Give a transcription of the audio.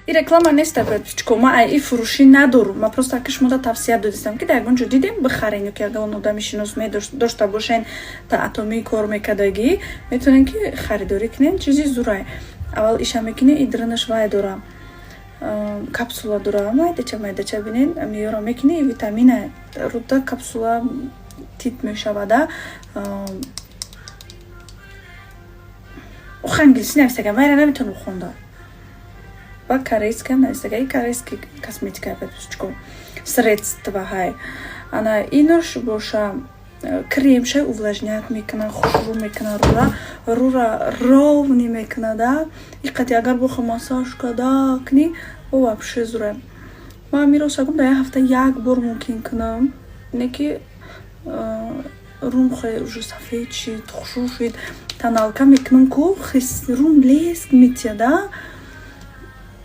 И реклама нест, подписчико, ма ай и фурӯшӣ надорум. Ма просто аки шумода тавсия додистам, ки дар ягон ҷо дидем, бихарен, ё ки ягон одами шинос дошта бошен, та Атомӣ кор мекардагӣ, метавонем, ки харидорӣ кунем. Чизи зурай. Аввал иша мекунӣ, и диринаш вай дора, капсула дора, майдача майдача. Бинен, меёро мекунӣ, витамина руда капсула тит мешавада. Охи, англисӣ нависага, майра наметавонам хонда. Ба корейскиам нависага, и корейский косметика, подписчико, средства ҳай. Ана инош боша, кремшай, увлажнять мекуна, хушрӯ мекуна рура, рура ровный мекунада. И қати агар боха массаж када кунӣ, о, вообще зура. Ман миросагум, дар як ҳафта як бор мумкин кунам, не ки рум хеле уже сафед шид, хушрӯ шид. Тоналка мекунам ку, рум блеск метияда.